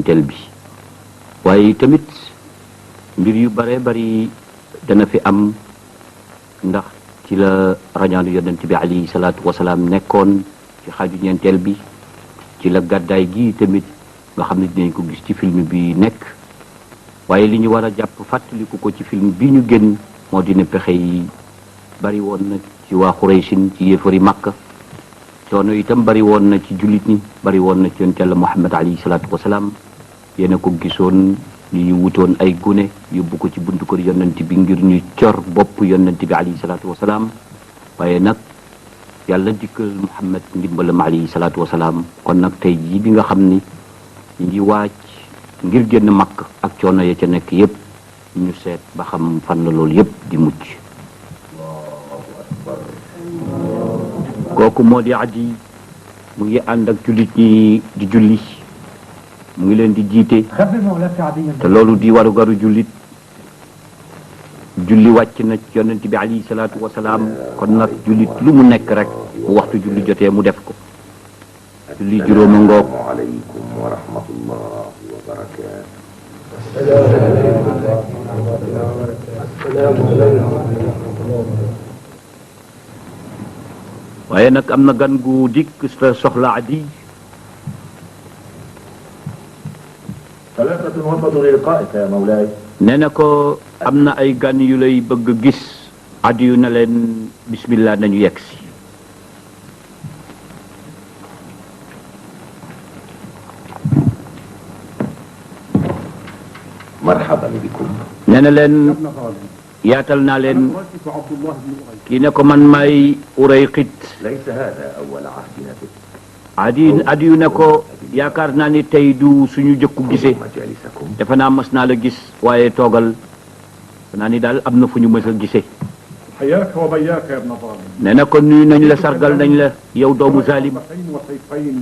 ñeenteel bi waaye tamit mbir yu bare bari dana fi am ndax ci la rañaanu yonent bi alayhi salaatu wasalaam nekkoon ci xaaju ñeenteel bi ci la gàddaay gi tamit nga xam ne dinañ ko gis ci film bi nekk waaye li ñu war a jàpp fàttaliku ko ci film bi ñu génn moo di ne pexe yi bari woon na ci waa Xuraysin ci yéefari Makka coono itam bari woon na ci jullit ñi bari woon na ci yonent Yàlla Muhammad alayhi salaatu wasalaam yéena ko gisoon ñu wutoon ay gune yóbbu ko ci buntu kër yonent bi ngir ñu cor bopp yonent bi alayhi salaatu wasalaam waaye nag yàlla dikkal Muhammad ndimbalam alayhi salaatu wasalaam kon nag tey jii bi nga xam ni ñu ngi waaj ngir génn Makka ak coono ya ca nekk yépp ñu seet ba xam fan la loolu yépp di mucc kooku moo di Adi mu ngi ànd ak jullit ñi di julli mu ngi leen di jiite te loolu di warugaru jullit julli wàcc na ci yonent bi alayhi salaatu wasalaam kon nag jullit lu mu nekk rek bu waxtu julli jotee mu def ko julli juróoma ngoog alaykum wa rahmatullahi wa barakatuh waaye nag am na gan gu dikk sa soxla Adi ثلاثة وسطوا للقائك يا مولاي nee na ko am na ay gan yu lay bëgg gis Adi yu na leen bismillah nañu yegg si مرحبا بكم nee na leen yaatal naa leen kii ne ko man may Urayqit ليس هذا أول عهدنا بك Adi yu ne ko yaakaar naa ni tey du suñu jëkku gisee مجالسكم defe naa mas naa la gis waaye toogal defe naa ni daal am na fu ñu mës a gisee حياك وبياك يا ابن ظالم nee na ko nuyu nañ la sargal nañ la yow doomu zalim وسيفين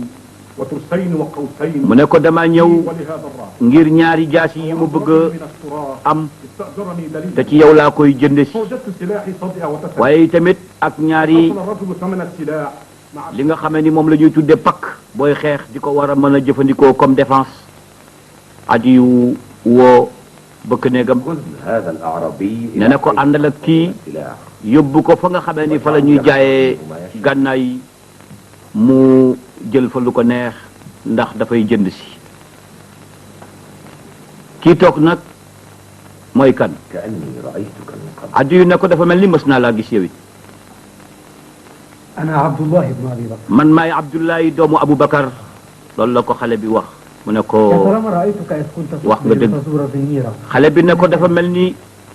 وترسين وقوسين mu ne ko dama ñëw ولهذا الرعد ngir ñaari jaas yi mu bëgg من التراب a am استأجرني دليل te ci yow laa koy jënd si فوجدت سلاحي صدع وتسع waaye tamit ak ñaari حصل الرجل ثمن السلاح مع li nga xamee ni moom la ñuy tudde pakk booy xeex di ko war a mën a jëfandikoo comme défense Adi yu woo bëkk néegam خذ هذا الأعرابي nee na ko àndal ak kii السلاح yóbbu ko fa nga xamee ni fa la ñuy jaayee gànnaay mu jël fa lu ko neex ndax dafay jënd si kii toog nag mooy kan كأني رأيتك من قبل Adi yu ne ko dafa mel ni mës naa laa gis yow it أنا عبد الله بن أبي بكر man maay Abdullahi doomu Aboubacar loolu la ko xale bi wax mu ne ko طالما رأيتك إذ كنت wax nga تقبل dëgg. تزور الظنيرة xale bi ne ko dafa mel ni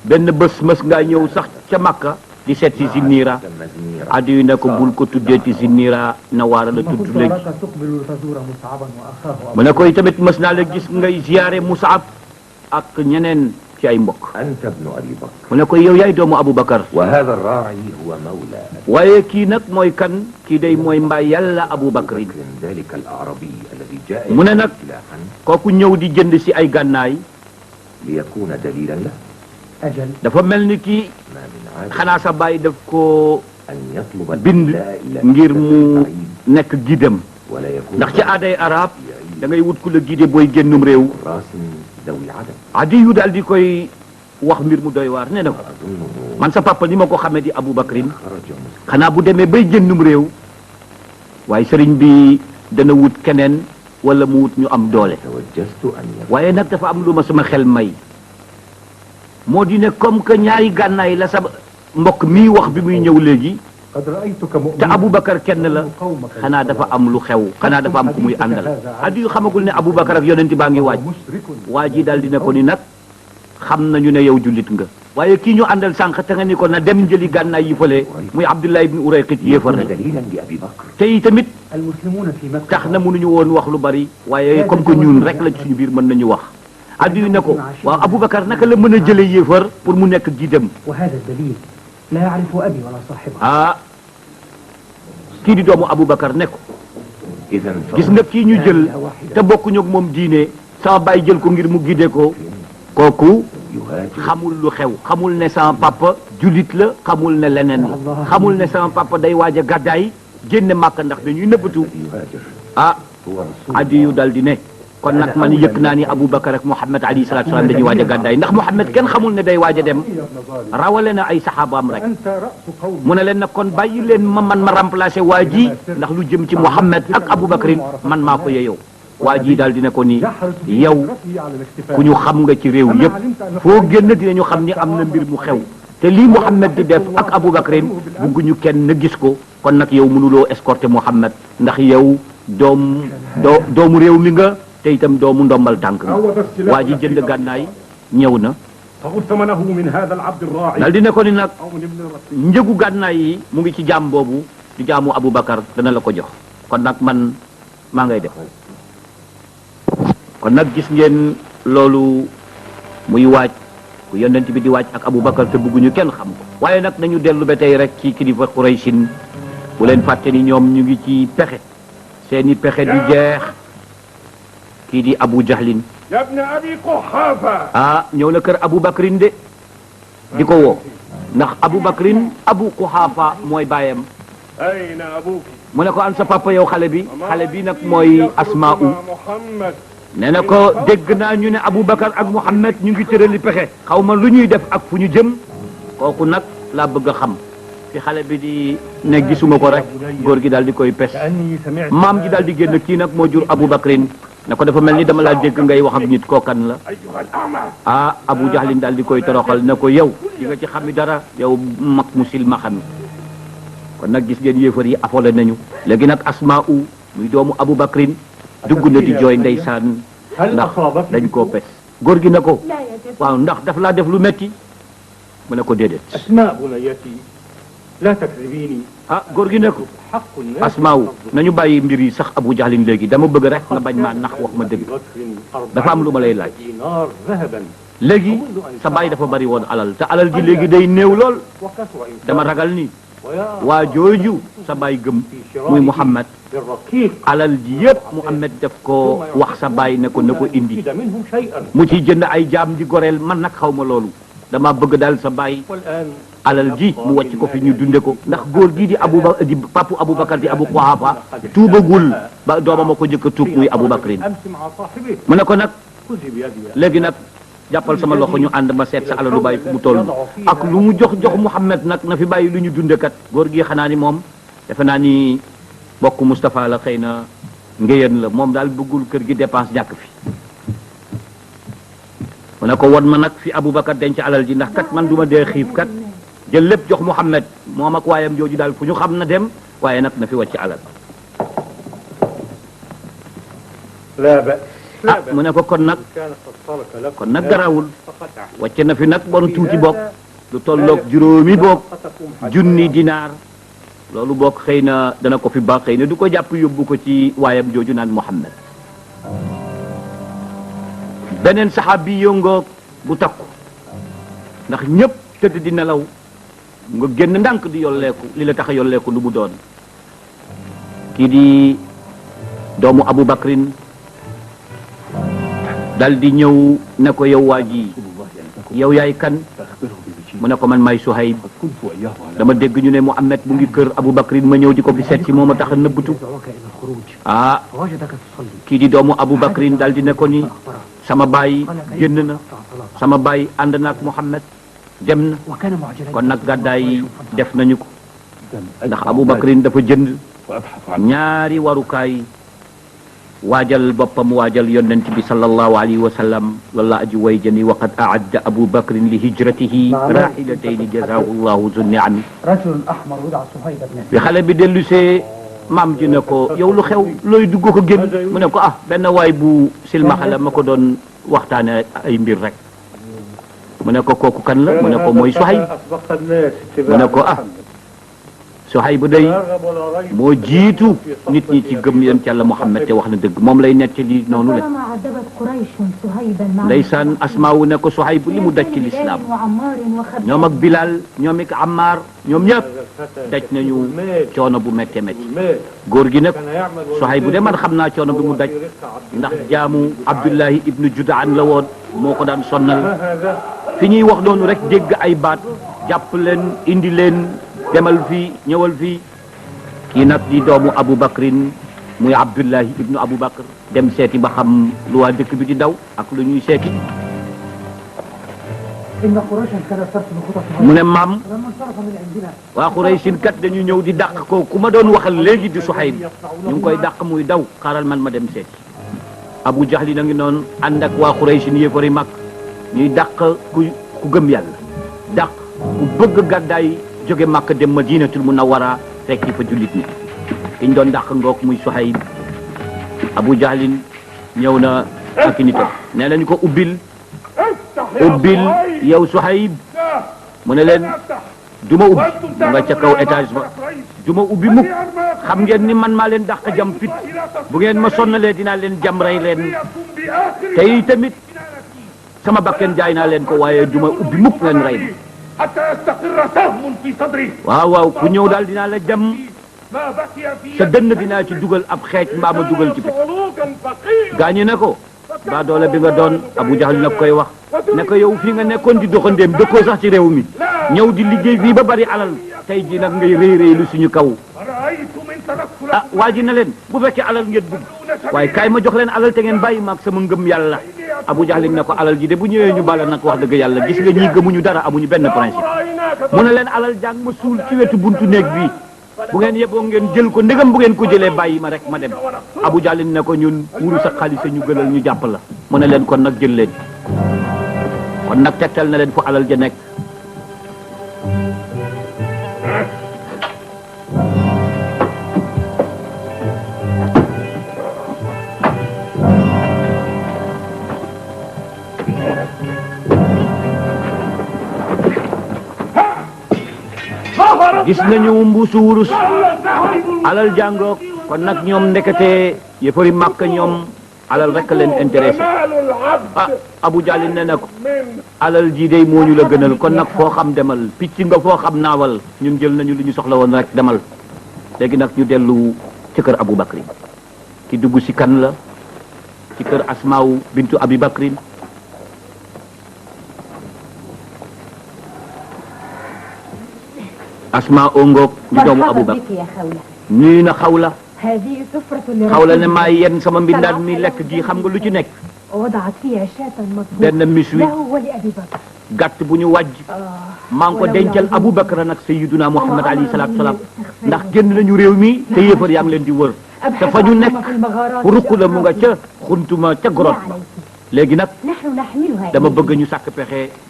benn bés mës ngaa ñëw sax ca Makka di seet si Zinniira المزمير Adi yu ne ko bul ko tuddee ci Zinniira Nawaara la ثم tudd كنت léegi أراك تقبل تزور مصعبا وأخاه mu ne ko tamit mës naa la gis ngay ziyaare Mus'ab ak ñeneen ci ay mbokk أنت ابن أبي بكر mu ne ko yow yaay doomu Aboubacar وهذا الراعي هو مولى أبي waaye kii nag mooy kan kii day mooy mbaay yàlla Aboubacar بكر ذلك الأعرابي الذي جاء mu ne nag سلاحا kooku ñëw di jënd si ay gànnaay ليكون دليلا له أجل dafa mel ni kii ما من عادة xanaa sa baay daf ko أن يطلب bind الإله إلا ngir من mu بعيد nekk gidam ولا يكون ndax ci aaday arab da ngay wut ku la gide booy génnum réew راس ذوي عدم Adi yu daal di koy wax mbir mu doy waar nee na ko أظنه man sa papa ni ma ko xamee di Aboubacrin خرج مسلم xanaa bu demee bay génnum réew waaye sëriñ bi dana wut keneen wala mu wut ñu am doole توجست أن يكون waaye nag dafa am lu ma sama xel may moo di ne comme que ñaari gànnaay la sa mbokk mii wax bi muy ñëw léegi قد رأيتك te مؤمنا Aboubacar kenn la xanaa dafa am lu xew xanaa dafa am ku muy àndal Adi yu xamagul ne Aboubacar ak yonent baa ngi waaj مشرك waa ji daal dina ko ni nag xam nañu ne yow jullit nga waaye kii ñu àndal sànq te nga ni ko na dem jëli gànnaay yi fële muy Abdullah ibn Urayqit yéefar يكون la دليلا لأبي بكر te i tamit المسلمون في مكة tax na mënuñu woon wax lu bari waaye comme que ñun rek la ci suñu biir mën nañu wax Adi yu ne ko waaw Aboubacar naka la mën a jële yéefar pour mu nekk giidam وهذا الدليل لا يعرف أبي ولا صاحبه ah kii di doomu Aboubacar ne ko إذا gis nga kii ñu jël te bokkuñu ak moom diine sama baay jël ko ngir mu gide ko kooku يهاجر xamul lu xew xamul ne sama papa jullit la xamul ne leneen la xamul ne sama papa day waaj a gàddaay génne Màkka ndax dañuy nëbbatu يهاجر ah هو رسول Adi yu dal di ne kon nag man yëg naa ni Aboubacar ak Mouhamed alayhi salaatu salaam dañuy waaj a gàddaay ndax Mouhamed kenn xamul ne day waaj a dem يا ابن ظالم rawale na ay saxaabaam rek أنت رأس قوم mu ne leen nag kon bàyyi leen ma man ma remplacer waa ji ndax lu jëm ci Mouhamed ak Aboubacar man maa ko yeyoo waa ji daal dina ko ni يحرص yow بكثرته على الاكتفاء ku ñu xam nga ci réew yëpp foo génn dinañu xam ni am na mbir mu xew te lii Mouhamed di def ak Aboubacar bugguñu kenn na gis ko kon nag yow mënuloo escorter Mouhamed ndax yow doomu réew mi nga te itam doomu ndombal tànk nga waa ji jënd gànnaay ñëw na فخذ ثمنه من هذا العبد الراعي daal dina ko ni nag أو من ابن الرسول njëgu gànnaay yi mu ngi ci jaam boobu di jaamu Aboubacar dana la ko jox kon nag man maa ngay def kon nag gis ngeen loolu muy waaj ku yonent bi di waaj ak Aboubacar te bëgguñu kenn xam ko waaye nag nañu dellu ba tey rek ci kilifa Qurayshin bu leen fàtte ni ñoom ñu ngi ci pexe seeni pexe di jeex kii di Abu Jahlin يا ابن أبي قحافة ñëw na kër Aboubacrin de di ko woo ndax Aboubacrin Abu Quhafa mooy baayam أين أبوك mu ne ko an sa papa yow xale bi nag mooy Asmaa'u محمد nee na ko dégg naa ñu ne Aboubacar ak Mouhamed ñu ngi tërali pexe xaw ma lu ñuy def ak fu ñu jëm kooku nag laa bëgg a xam fi xale bi di ne gisuma ko rek góor gi daal di koy pes maam ji daal di génn kii nag moo jur Aboubacrin ne ko dafa mel ni dama laa dégg ngay wax ak nit kookan la أيها الأعمى Abu Jahlin daal di koy toroxal ne ko yow di nga ci xami dara yow mag mu silma xam kon nag gis ngeen yéefar yi affolé nañu léegi nag Asmaa'u muy doomu Aboubacrin dugg na di jooy ndeysaan ndax dañ koo pes góor gi ne ko waaw ndax daf laa def lu metti mu ne ko déedéet أسماء بنيتي لا تكذبيني góor gi ne ko حق الناس Asmaa'u nañu bàyyi mbir yi sax Abu Jahlin léegi dama bëgg rek nga bañ maa nax wax ma dëgg dafa am lu ma lay laaj دينار ذهبا léegi sa baay dafa bari woon alal te alal ji léegi day néew lool وكسر dama ragal ni waa jooju sa baay gëm muy Muhammad بالرقيق alal ji yépp Muhammad def ko wax sa baay ne ko na ko indi يجد منه شيئا mu ci jënd ay jaam di goreel man nag xaw ma loolu dama bëgg daal sa baay والآن alal ji mu wàcc ko fi ñu dunde ko ndax góor gii di di papu Aboubacar di Abu Quhafa tuubagul ba doomam a ko jëkk a tuub muy Aboubacrin أمس مع صاحبه mu ne ko nag خذي بيدي léegi nag jàppal sama loxo ñu ànd ma seet sa alalu bàyyi fu mu toll ak lu mu jox Muhammad nag na fi bàyyi lu ñu dunde kat góor gi xanaa ni moom defe naa ni bokk Moustapha la xëy na ngéyeen la moom daal bëggul kër gi dépense ñàkk fi mu ne ko won ma nag fi Aboubacar denc alal ji ndax kat man duma dee xiif kat jël lépp jox Muhammad moom ak waayam jooju daal fu ñu xam na dem waaye nag na fi wàcc alal لا بأس mu ne ko kon nag كان قد ترك لكم kon nag garawul فقد أحسن wàcc na fi nag bon tuuti bokk lu tolloog juróomi bokk junni dinaar loolu bokk xëy na dana ko fi baax xëy na du ko jàpp yóbbu ko ci waayam jooju naan Muhammad beneen saxaabi yongoog bu takku ndax ñëpp tëdd di nelaw nga génn ndànk di yolleeku li la tax a yolleeku lu mu doon kii di doomu Aboubacrin dal di ñëw ne ko yow waa ji yow yaay kan mu ne ko man maay Suhayb dama dégg ñu ne Muhammad mu ngi kër Aboubacrin ma ñëw di ko fi seet si moom a tax a nëbbatu دعوك إلى الخروج ah فوجدك تصلي kii di doomu Aboubacrin dal di ne ko ni sama baay génn na sama baay ànd na ak Muhammad dem na وكان معجلا kon nag gàddaay yi def nañu ko ndax Aboubacrin dafa jënd ñaari warukaay waajal boppam waajal yonent bi sallallahu alayhi wa sallam loolu la aji way jëni waqad aadda Aboubacrin li hijratihi rahilatayni jazahu llahu zu niami رجل أحمر يدعى صهيب بن bi xale bi dellusee maam ji ne ko yow lu xew looy dugg ko génn mu ne ko ah benn waay bu silmaxa la ma ko doon waxtaane ay mbir rek mu ne ko kooku kan la mu ne ko mooy Suhayb أسبق الناس mu ne ko ah Suhayb day رغب ولا ريب moo jiitu nit ñi ci gëm yonent Yàlla Muhammad te wax na dëgg moom lay nettali noonu la طالما عذبت قريش صهيبا مع ndeysaan Asmaawu ne ko Suhayb li mu daj ci lislaam وعمار وخباب ñoom ak Bilal ñoom ak Ammar ñoom ñëpp daj nañu coono bu métte métti المال góor gi nag كان يعمل Suhayb de man xam naa coono bi mu daj ndax jaamu Abdullahi ibnu Judaan la woon moo ko daan sonnal هذا fi ñuy wax noonu rek dégg ay baat jàpp leen indi leen demal fii ñëwal fii kii nag di doomu Aboubacrin muy Abdullahi ibnu Abubakar dem seeti ba xam lu waa dëkk bi di daw ak lu ñuy seeti إن قريشا كانت ترسم خططها mu ne maam فلما انصرف من عندنا waa Quraysin kat dañu ñëw di dàq ko ku ma doon waxal léegi di Suhayb ñu ngi koy dàq muy daw xaaral man ma dem seeti Abu Jahli na ngi noonu ànd ak waa Quraysin yéefari mag ñuy dàq ku gëm yàlla dàq ku bëgg gàddaay jóge Makka dem Madinatul Munawwara fekk fa jullit ñi kiñ doon dàq ngoog muy Suhayb Abu Jahlin ñëw na ak nitam nee nañu ko ubbil yow Suhayb mu ne leen du ma ubbi mu nga ca kaw étage ba du ma ubbi mukk xam ngeen ni man maa leen dàq jam fit bu ngeen ma sonnalee dinaa leen jam rey leen te tamit sama bakken jaay naa leen ko waaye du ma ubbi mukk ngeen rey waaw waaw ku ñëw daal dinaa la jam sa dënn dinaa ci dugal ab xeej mbaa ma dugal ci fit gaañi ne ko ba doole bi nga doon Abu Jahl nag koy wax ne ko yow fii nga nekkoon di doxandéem dëkkoo sax ci réew mi ñëw di liggéey fii ba bari alal tey ji nag ngay réy réy lu suñu kaw ah waa ji na leen bu fekkee alal ngeen bëgg waaye kaay ma jox leen alal te ngeen bàyyi maag sama ngëm yàlla Abu Jahl ne ko alal ji de bu ñëwee ñu bala nag wax dëgg yàlla gis nga ñii gëmuñu dara amuñu benn principe mu ne leen alal jàng ma suul ci wetu buntu néeg bi bu ngeen yeboo ngeen jël ko ndegam bu ngeen ko jëlee bàyyi ma rek ma dem Abu Jahl ne ko ñun wuru sa xaalis ñu gënal ñu jàpp la mu ne leen kon nag jël leen kon nag tegtal na leen fu alal ja nekk gis nañu mbuusu wurus alal jàngook kon nag ñoom ndekete yëfari màkk ñoom alal rek leen intéressé ah Abu Jahl ne na ko alal ji day moo ñu la gënal kon nag foo xam demal picc nga foo xam naawal ñun jël nañu lu ñu soxla woon rek demal léegi nag ñu dellu ci kër Abu Bakrin ki dugg si kan la ci kër Asmaaw bintu Abi Bakrin Asma ongoog di doomu Abu Bakr ñuy na Xawla Xawla ne maa yenn sama mbindaan mi lekk gi xam nga lu ci nekk benn miswi gàtt bu ñu wàjj maa ngi ko dencal Abu Bakr nag Sayyiduna Muhammad alayhi salaatu salaam ndax génn nañu réew mi te yéefar yaa ngi leen di wër te fa ñu nekk ruq la mu nga ca xuntuma ca gorot ba léegi nag dama bëgg ñu sàkk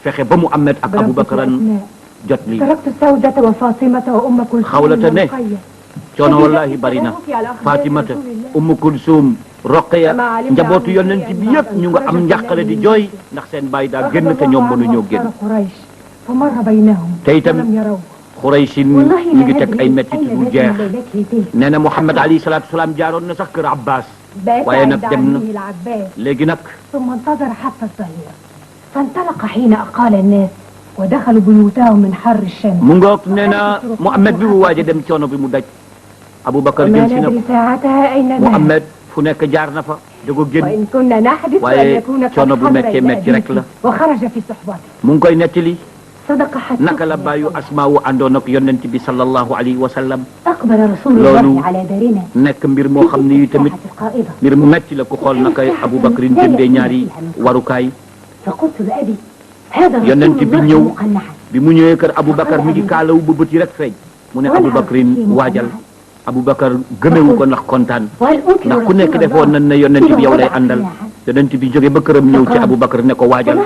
fexe ba Muhammad ak Abu Bakran jot lii Xawlata ne coono wallahi bari na Fatimata Ummu Kulsum Roqaya njabootu yonent bi yëpp ñu nga am njàqare di jooy ndax seen baay daa génn te ñoom mënuñoo génn te itam Xuraysin ñu ngi teg ay métti du jeex nee na Muhammad alayhi salaatu salaam jaaroon na sax kër Abbas waaye nag dem na léegi nag ودخلوا بيوتهم من حر الشمس mu ngoog nee na Muhammad bi mu waaj a dem coono bi mu daj Abubakar jël si na Muhammad fu nekk jaar na fa da ko génn waaye coono bu méttee métti rek la mu ngi koy nettali naka la bàyyu Asmaa wu àndoon ak yonent bi sallallahu alayhi wa sallam loolu nekk mbir moo xam ne tamit mbir mu métti la ku xool naka Abubakar jëndee ñaari warukaay yonent bi ñëw bi mu ñëwee kër Aboubacar mi ngi kaalawu ba bët yi rek feeñ mu ne Aboubacarin waajal Aboubacar gëmewu ko ndax kontaan ndax ku nekk defoon nañ ne yonent bi yow lay àndal yonent bi jóge ba këram ñëw ci Aboubacar ne ko waajal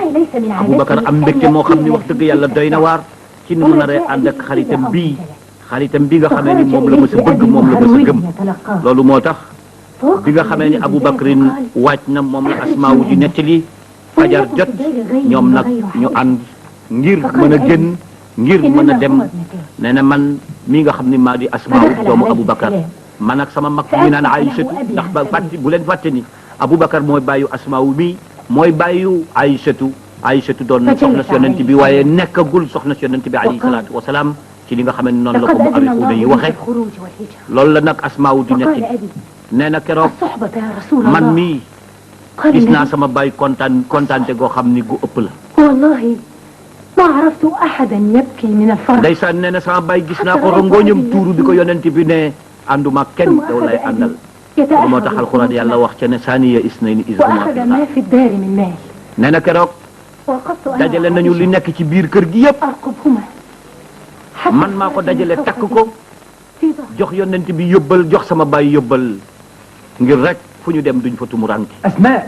Aboubacar am mbégte moo xam ni wax dëgg yàlla doy na waar ci ni mu naree ànd ak xaritam bii nga xamee ni moom la mës a bëgg moom la mës a gëm loolu moo tax bi nga xamee ni Aboubacarin waaj na moom la Asmaawu di nettali fajar jot ñoom nag ñu ànd ngir mën a génn ngir mën a dem nee na man mi nga xam ne maa di Asmaaw doomu Aboubacar man ak sama mag mi naan Aïchatu ndax ba fàtte bu leen fàtte ni Aboubacar mooy bàyyu Asmaaw mi mooy bàyyu Aïchatu doon soxna si yonent bi waaye nekkagul soxna si yonent bi alayhi salaatu wa salaam ci li nga xam ne noonu la ko mu arixuuna yi waxe loolu la nag Asmaaw di netti nee na keroog man mii gis naa sama baay kontaante goo xam ni gu ëpp la. wallahi ma araftu ahadan yabki min al-farh. ndeysaan nee na sama baay gis naa ko rongoñam tuuru bi ko yonent bi ne ànduma kenn yow lay àndal moo tax alxuraan yàlla wax ca ne saaniya isnayni iz humaa وأخذ fil ما ghaar في الدار من مال nee na keroog وقفت أنا dajale nañu li nekk ci biir kër gi yëpp أرقبهما man maa ko dajale takk ko في ظهر jox yonent bi yóbbal jox sama baay yóbbal ngir rek fu ñu dem duñ fa tumuranke أسماء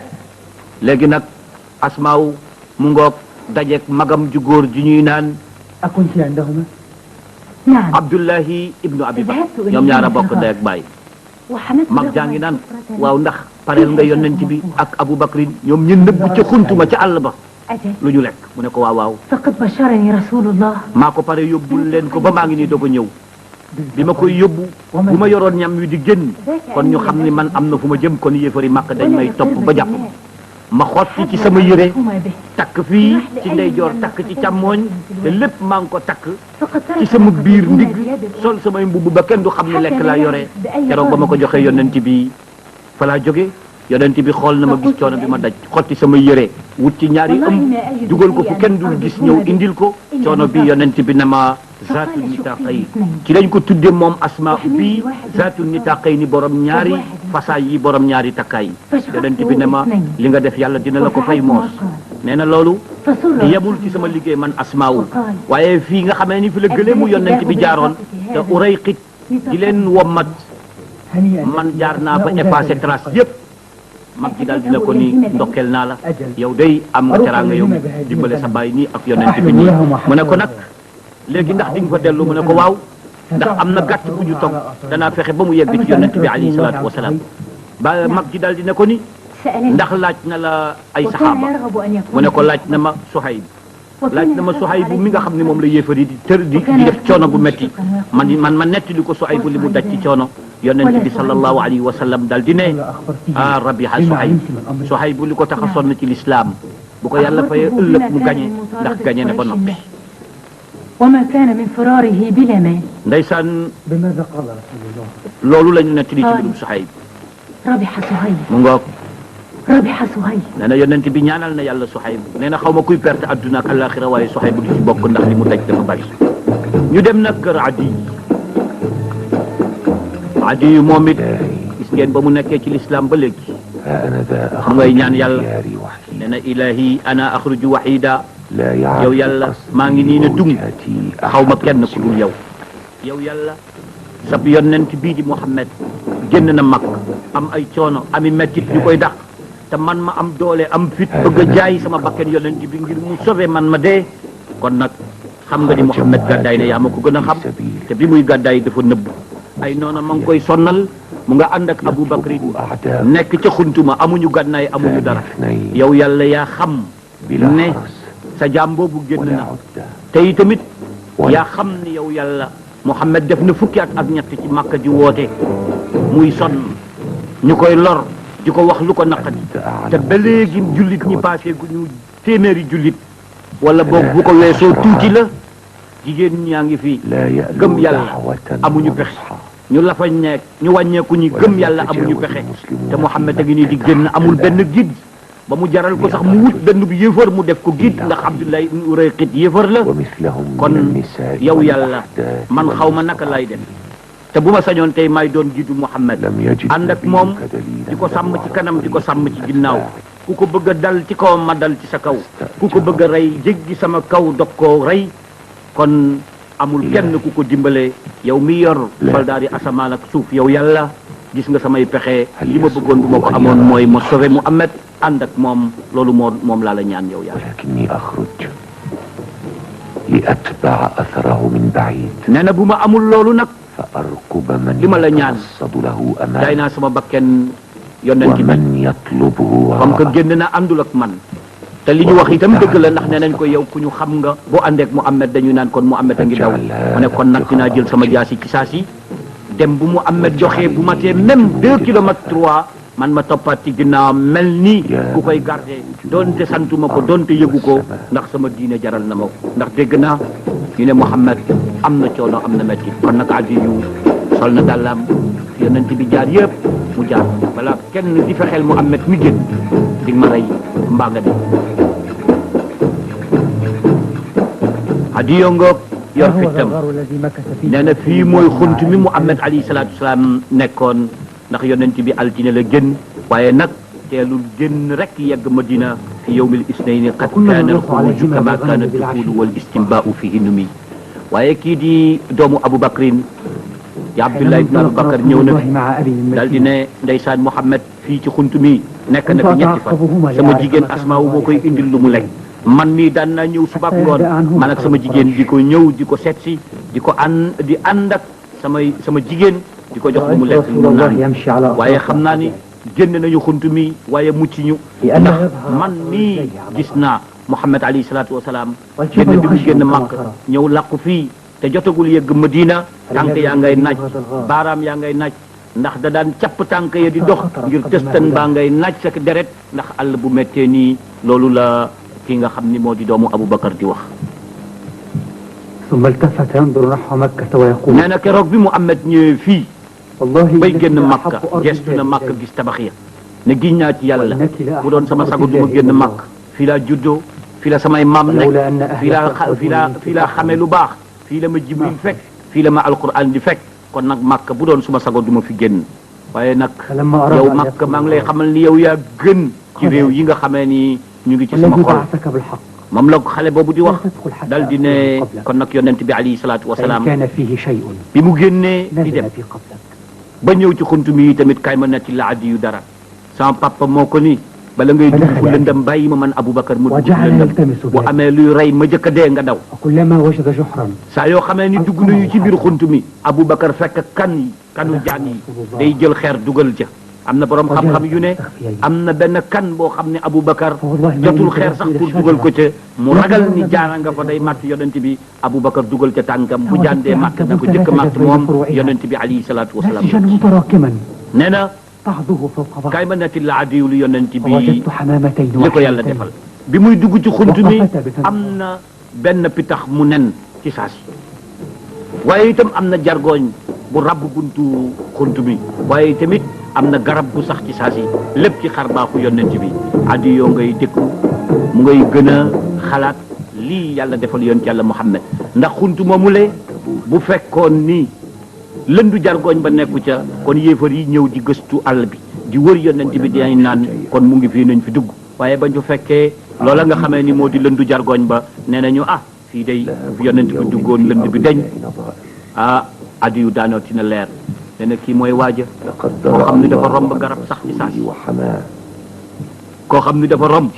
léegi nag asmaaw mu ngoog dajeek magam ju góor ji ñuy naan أكنت عندهما؟ نعم Abdullahi ibnu Abi Bakr ñoom ñaar a bokk ndey ak baay وحمدت mag لهما jaa ngi naan سفرة waaw ndax pareel nga yonent bi ak Abu Bakrin ñoom ñu nëbb ca xuntuma ca àll ba أجل lu ñu lekk mu ne ko waaw waaw فقد بشرني رسول الله maa ko pare yóbbul leen ko ba maa ngi nii doog a ñëw bi ma koy yóbbu bu ma yoroon ñam wi di génn kon ñu xam ni man am na fu ma jëm kon yéefari màkk dañ may topp ba jàpp ma xotti ci sama yére takk fii ci ndeyjoor takk ci càmmooñ te lépp maa ngi ko takk ci sama biir ndigg sol samay mbubb ba kenn du xam ne lekk laa yore keroog ba ma ko joxee yonent bi fa laa jóge yonent bi xool na ma gis coono bi ma daj xotti sama yére wut ci ñaari ëmb dugal ko fu kenn dul gis ñëw indil ko coono bi yonent bi na ma zaatul nitaqay ci lañ ko tudde moom asma bi zaatul nitaqay ni borom ñaari fasaay yi borom ñaari takkaay yonent bi ne ma li nga def yàlla dina la ko fay moos nee na loolu yemul ci sama liggéey man asmaawu waaye fii nga xamee ni fi la gëlee mu yonent bi jaaroon te urayqit di leen wommat man jaar naa ba effacé trace yépp mag ji daal dina ko ni ndokkeel naa la yow day am nga teraanga yow dimbale sa baay nii ak yonent bi nii mu ne ko nag léegi ndax di nga fa dellu mu ne ko waaw ndax am na gàtt bu ñu togg danaa fexe ba mu yegg ci yonent bi alayhi salaatu wasalaam ba mag ji daal dina ko ni ndax laaj na la ay saxaaba mu ne ko laaj na ma Suhayb laaj na ma Suhayb mi nga xam ne moom la yéefari di tër di def coono bu metti man ma netti li ko Suhayb li mu daj ci coono yonent bi sallallahu alayhi wa sallam daal di ne ah rabiha Suhayb li ko tax a sonn ci lislaam bu ko yàlla fayee ëllëg mu gañe ndax gañe na ba noppi وما كان من فراره بلا مال ndeysaan بماذا قال رسول الله؟ loolu la ñu netti li ci mbirum Suhayb ربح سهيل mu ngoog ربح سهيل nee na yonent bi ñaanal na yàlla Suhayb nee na xaw ma kuy perte adduna ak alaxira waaye Suhayb du ci bokk ndax li mu daj dafa bari ñu dem nag kër Adi yu moom it gis ngeen ba mu nekkee ci lislaam ba léegi mu ngay ñaan yàlla nee na ilahi ana axruju waxida yow yàlla maa ngi nii ne dung xaw ma kenn ku dul yow yow yàlla sab yonent bii di Muhammad génn na mag am ay coono ami mettit ñu koy dàq te man ma am doole am fit bëgg a jaay sama bakken yonent bi ngir mu sauvé man ma dee kon nag xam nga ni Muhammad gàddaay ne yaa ma ko gën a xam te bi muy gàddaay dafa nëbb ay noona ma ngi koy sonnal mu nga ànd ak Abu Bakri nekk ca xuntuma amuñu gànnaay amuñu dara yow yàlla yaa xam ne sa jaam boobu génn na te itamit yaa xam ni yow yàlla Muhammad def na fukki at ak ñett ci Makka di woote muy sonn ñu koy lor di ko wax lu ko naqadi te ba léegi jullit ñi passé gu ñu téeméeri jullit wala boog bu ko weesoo tuuti la jigéen ñaa ngi fi gëm yàlla amuñu pexe ñu lafañ nekk ñu wàññeeku ñi gëm yàlla amuñu pexe te Muhammad a ngi nii di génn amul benn guide ba mu jaral ko sax mu wut benn bu yéefar mu def ko guide ndax Abdullah ibn Urayqit yéefar la kon yow yàlla man xaw ma naka lay def te bu ma sañoon tey may doon giidu Muhammad ànd ak moom di ko sàmm ci kanam di ko sàmm ci ginnaaw ku ko bëgg a dal ci kawam ma dal ci sa kaw ku ko bëgg a rey jéggi sama kaw dog koo rey kon amul kenn ku ko dimbale yow mi yor soldaari asamaan ak suuf yow yàlla gis nga samay pexe li ma bëggoon bu ma ko amoon mooy ma sauvé Muhammad ànd ak moom loolu moom laa la ñaan yow yàlla ولكني أخرج لأتبع أثره من بعيد nee na bu ma amul loolu nag فأركب من li ma la ñaan يتصد له day أمامه naa sama bakken yonent bi ومن يطلبه comme que وراءه génn na àndul ak man te li ñu wax itam dëgg la ndax nee nañ ko yow ku ñu xam nga boo àndeek Muhammad dañu naan kon Muhammad a ngi daw mu ne kon nag dinaa jël sama jaasi ci saasi dem bu Muhammad joxee bu matee même 2 kilomètres 3 man ma toppaat ci ginnaaw mel ni ku koy garder doonte santuma ko doonte yëgu ko ndax sama diine jaral na ma ko ndax dégg naa ñu ne Muhammad am na coono am na metti kon nag Adi yu sol na dàllaam yonent bi jaar yëpp mu jaar balaa kenn di fexeel Muhammad mi génn di ma rey mbaa nga de Adi yoo ngoog yor هو ذا fittam الغار الذي مكث فيه nee na fii mooy xunt mi Muhammad alayhi salaatu wasalaam nekkoon ndax yonent bi altine la génn waaye nag teelul génn rek yegg Madina fi yawmil isnayni qad kaana al-xuruuju kama kaana ad-duxuulu wal istinbaa'u fihi numi waaye kii di doomu Aboubacrin di Abdullah ibn Aboubacar ñëw na daal di ne ndeysaan Mouhamed fii ci xunt mi nekk na fi ñetti fan sama jigéen Asmaa moo koy indil lu mu lekk man mii daan naa ñëw suba ak ngoon man ak sama jigéen di ko ñëw di ko seet si di ànd ak sama jigéen di ko jox lu mu lekk lu mu naan waaye xam naa ni génn nañu xunt mi waaye mucc ñu ndax man mii gis naa Muhammad alayhi salaatu wasalaam génn bi mu génn Makka ñëw làqu fii te jotagul yegg Madina tànk yaa ngay naaj baaraam yaa ngay naaj ndax da daan capp tànk ya di dox ngir tëstan baa ngay naaj sa deret ndax àll bu méttee nii loolu la ki nga xam ni moo di doomu Aboubacar di wax. ثم التفت ينظر نحو مكة ويقول nee na keroog bi Muhammad ñëwee fii bay génn Makka gestu na Makka gis tabax ya ne giñ naa ci yàlla bu doon sama sago du ma génn Makka fii laa juddoo fii la samay maam nekk fii laa xamee lu baax fii la ma Jibril fekk fii la ma alquran di fekk kon nag Makka bu doon suma sago du ma fi génn waaye nag yow Makka maa ngi lay xamal ni yow yaa gën ci réew yi nga xamee ni ñu ngi ci sama xol moom la xale boobu di wax dal di ne kon nag yonent bi alayhi salaatu wasalaam bi mu génnee di dem ba ñëw ci xuntu mi tamit kay ma netti la addi yu dara sama papa moo ko ni bala ngay dugg fu lëndëm bàyyi ma man Aboubacar mu dugg fu lëndëm bu amee luy rey ma jëkk a dee nga daw saa yoo xamee ni dugg nañu ci biir xuntu mi Aboubacar fekk kanu jaan yi day jël xeer dugal ja am na borom xam-xam yu ne am na benn kan boo xam ne Aboubacar jotul xeer sax pour dugal ko ca mu ragal ni jaana nga fa day màtt yonent bi Aboubacar dugal ca tànkam bu jàndee màtt na ko jëkk màtt moom yonent bi alayhi salaatu wasalaam nee na kay ma netti la adiyu lu yonent bi li ko yàlla defal bi muy dugg ci xunt mi am na benn pitax mu nen ci saasi waaye itam am na jargoñ bu rabb buntu xunt mi waaye tamit am na garab bu sax ci saasi lépp ci xar baaxu yonent bi addi yoo ngay dëkku mu ngay gën a xalaat lii yàlla defal yonent yàlla Muhammad ndax xunt moomule bu fekkoon ni lëndu jargoñ ba nekku ca kon yéefar yi ñëw di gëstu àll bi di wër yonent bi dinañ naan kon mu ngi fii nañ fi dugg waaye bañ fa fekkee loola nga xamee ni moo di lëndu jargoñ ba nee nañu fii day fi yonent bi duggoon lënd bi dañ addi yu daanoo tina leer nee na kii mooy waaja koo xam ni dafa romb garab sax ci saasi koo xam ni dafa romb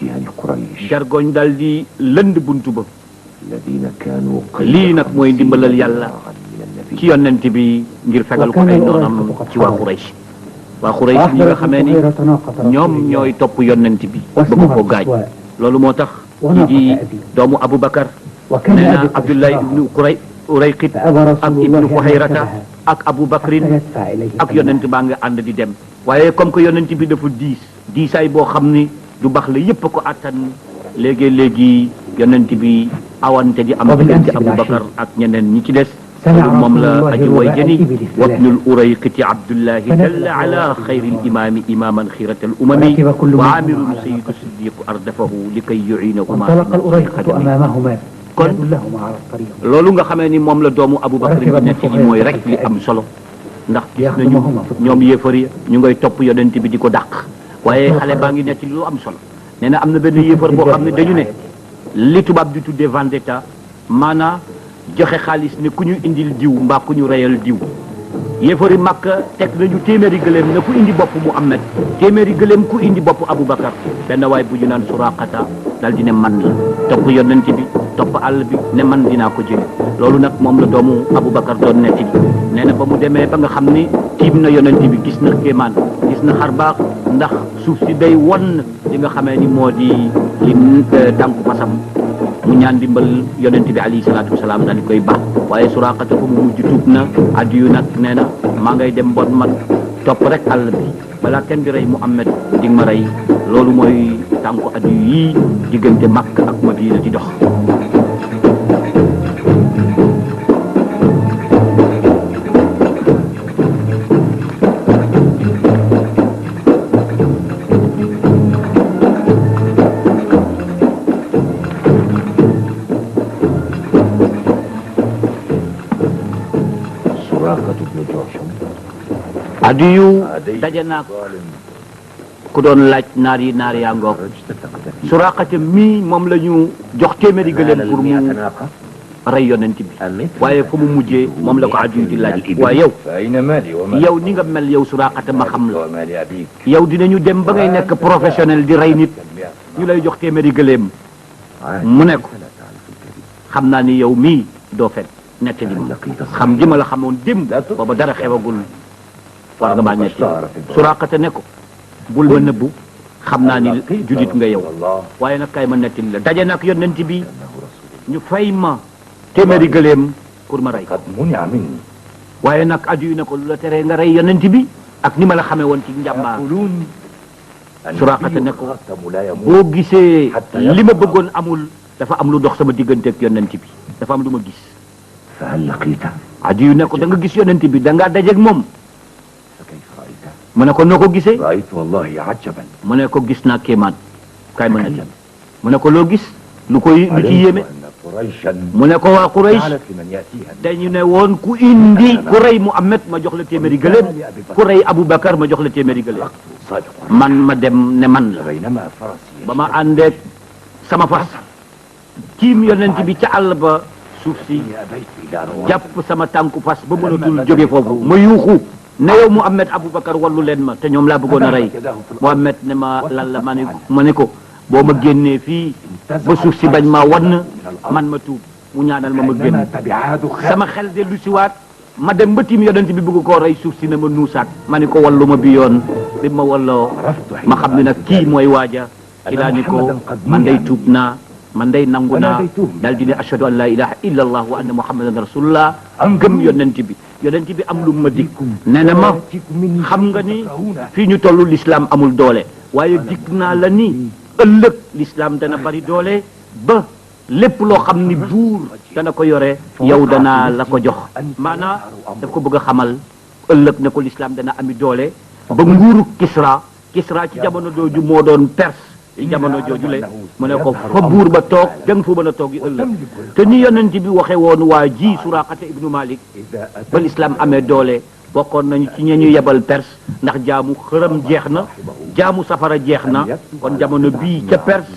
jargoñ daal di lënd buntu ba lii nag mooy ndimbalal yàlla ci yonent bi ngir fegal ko ay noonam ci waa Quraysh ñi nga xamee ni ñoom ñooy topp yonent bi bëgg ko gaañ loolu moo tax ñi di doomu Aboubacar nee na Abdullah ibnu Urayqit ak ibnu Fuhayrata ak Aboubacrin ak yonent baa nga ànd di dem waaye comme que yonent bi dafa diisaay boo xam ni du baax la yépp ko attan léegi yonent bi awante di am diggante Aboubacar ak ñeneen ñi ci des loolu moom la aji way jëni wabnul Urayqiti Abdullahi dalla ala xayril imaami imaaman xiiratal umami wa amirun sayyidu siddiqu ardafahu li kay yuinahuma kon loolu nga xamee ni moom la doomu Aboubacar bi nekk li mooy rek li am solo ndax gis nañu ñoom yéefar yi ñu ngay topp yonent bi di ko dàq waaye xale baa ngi nekk lu am solo nee na am na benn yéefar boo xam ne dañu ne li tubaab di tuddee vendetta maanaam joxe xaalis ne ku ñu indil diw mbaa ku ñu reyal diw yéefari Makka teg nañu téeméeri gëléem ne ku indi bopp Muhammad téeméeri gëléem ku indi bopp Aboubacar benn waay bu ñu naan Suraqata dal di ne man la topp yonent bi topp àll bi ne man dinaa ko jëli loolu nag moom la doomu Aboubacar doon netti nee na ba mu demee ba nga xam ni tiim na yonent bi gis na kéemaan gis na xar baax ndax suuf si day won li nga xamee ni moo di li tànku fasam mu ñaan dimbal yonent bi alayhi salaatu wasalaam daal di koy baax waaye Suraqata fa mu mujj tuub na addiyu nag nee na maa ngay dem bon man topp rek àll bi balaa kenn di rey Muhammad di ma rey loolu mooy tànku addiyu yii diggante Makka ak Madina di dox Adiyu daje naa ku doon laaj naar yaa ngoog Suraqata mii moom la ñu jox téeméeri gëléem pour mu rey yonent bi waaye fu mu mujjee moom la ko Adiyu di laaj waaye yow ni nga mel yow Suraqata ma xam la yow dinañu dem ba ngay nekk professionnel di rey nit ñu lay jox téeméeri gëléem mu ne ko xam naa ni yow mii doo fen nettali ma xam gi ma la xamoon démb booba dara xewagul war nga maa nettali Suraqata ne ko bul ma nëbbu xam naa ni julit nga yow waaye nag kay ma nettali la daje nag yonent bi ñu fay ma téeméeri gëléem pour ma rey waaye nag Adiyu ne ko lu la teree nga rey yonent bi ak ni ma la xamee woon ci njàmbaar Suraqata ne ko boo gisee li ma bëggoon amul dafa am lu dox sama diggante ak yonent bi dafa am lu ma gis Adiyu ne ko da nga gis yonent bi da ngaa dajeeg moom mu ne ko noo ko gisee mu ne ko gis naa kéemaan kay ma nekk mu ne ko loo gis lu ci yéeme mu ne ko waa Quraysh dañu ne woon ku indi ku rey Muhammad ma jox la téeméeri gëléem ku rey Aboubacar ma jox la téeméeri gëléem man ma dem ne man la ba ma àndeeg sama fas kiim yonent bi ca àll ba suuf si jàpp sama tànku fas ba mënatul jóge foofu ma yuuxu ne yow Muhammad Aboubacar wallu leen ma te ñoom laa bëggoon a rey Muhammad ne ma lan la ma ne ko boo ma génnee fii ba suuf si bañ ma wann man ma tuub mu ñaanal ma génn sama xel de lu siwaat ma dem ba tiim yonent bi bëgg koo rey suuf si ne ma nuusaat ma ni ko wallu ma bi yoon bi ma walloo ma xam ne nag kii mooy waaja ki laa ni ko man day tuub naa man day nangu naa daal di ne ashhadu an la ilaha illa allah wa anna muhammadan rasulullah gëm yonent bi am lu ma dig nee na ma xam nga ni fii ñu toll l'islam amul doole waaye dig naa la ni ëllëg l'islam dana bari doole ba lépp loo xam ni buur dana ko yore yow danaa la ko jox maanaam daf ko bëgg a xamal ëllëg ne ko l'islam dana ami doole ba nguuru Kisra ci jamono jooju moo doon Perse ci jamono jooju le mu ne ko fa buur ba toog danga fa mën a toog yi ëllëg te ni yonent bi waxe woon waa ji Suraqata ibnu Malik ba l'islam amee doole bokkoon nañu ci ñe ñu yebal Perse ndax jaamu xërëm jeex na jaamu safara jeex na kon jamono bii ca Perse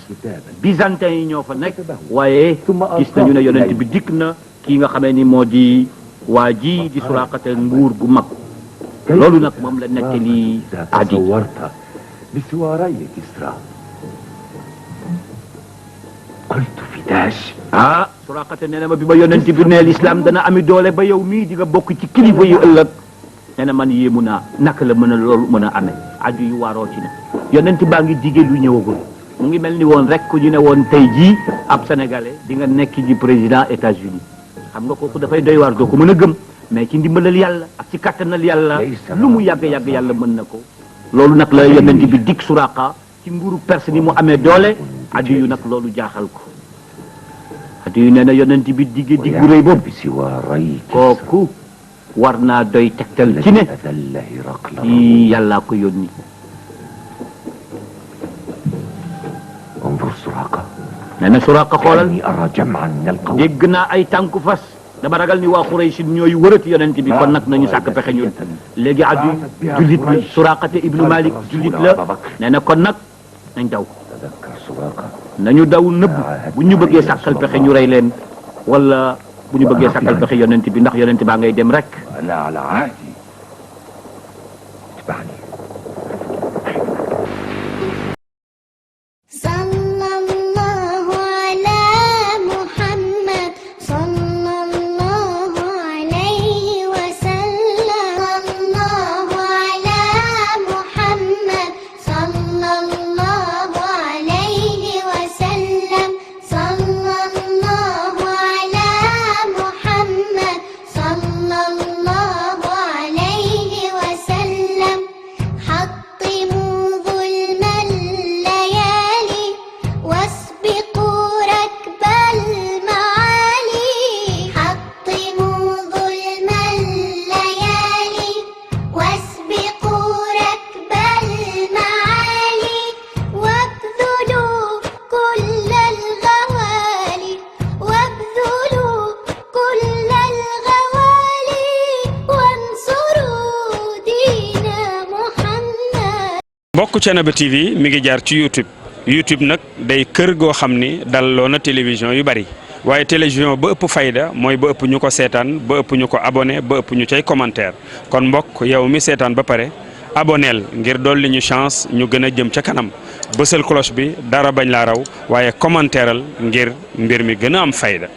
byzantin yi ñoo fa nekk waaye gis nañu ne yonent bi dikk na kii nga xamee ni moo di waa ji di Suraqata nguur gu mag loolu nag moom la nettali Adi Suraqata nee na ma bi ma yonent bi ne l'islam dana ami doole ba yow mii di nga bokk ci kilifa yu ëllëg nee na man yéemu naa naka la mën a loolu mën a amee Adi yu waaroo ci ne yonent baa ngi dige lu ñëwagul mu ngi mel ni woon rek ku ñu ne woon tey jii ab sénégalais di nga nekk ji président États-Unis xam nga kooku dafay doy waar doo ko mën a gëm mais ci ndimbalal yàlla ak ci kattanal yàlla lu mu yàgg-yàgg yàlla mën na ko loolu nag la yonent bi dig Suraqa ci nguuru Perse ni mu amee doole Adi yu nag loolu jaaxal ko Adi yu nee na yonent bi digge diggu rëy boobu kooku war naa doy tegtal ci ne ci yàllaa ko yónni nee na Suraqa xoolal dégg naa ay tànku fas dama ragal ni waa Quraysh ñooy wërati yonent bi kon nag nañu sàkk pexe ñun léegi Adi jullit la Suraqata ibnu Malik jullit la nee na kon nag nañ daw nañu daw nëbb bu ñu bëggee sàkkal pexe ñu rey leen wala bu ñu bëggee sàkkal pexe yonent bi ndax yonent baa ngay dem rek صلى الله mbokk Thiénaba TV mi ngi jaar ci YouTube nag day kër goo xam ni dalloo na télévision yu bari waaye télévision ba ëpp fayda mooy ba ëpp ñu ko seetaan ba ëpp ñu ko abonné ba ëpp ñu cay commentaire kon mbokk yow mi seetaan ba pare aboneel ngir dolli ñu chance ñu gën a jëm ca kanam bësal cloche bi dara bañ laa raw waaye commentaireal ngir mbir mi gën a am fayda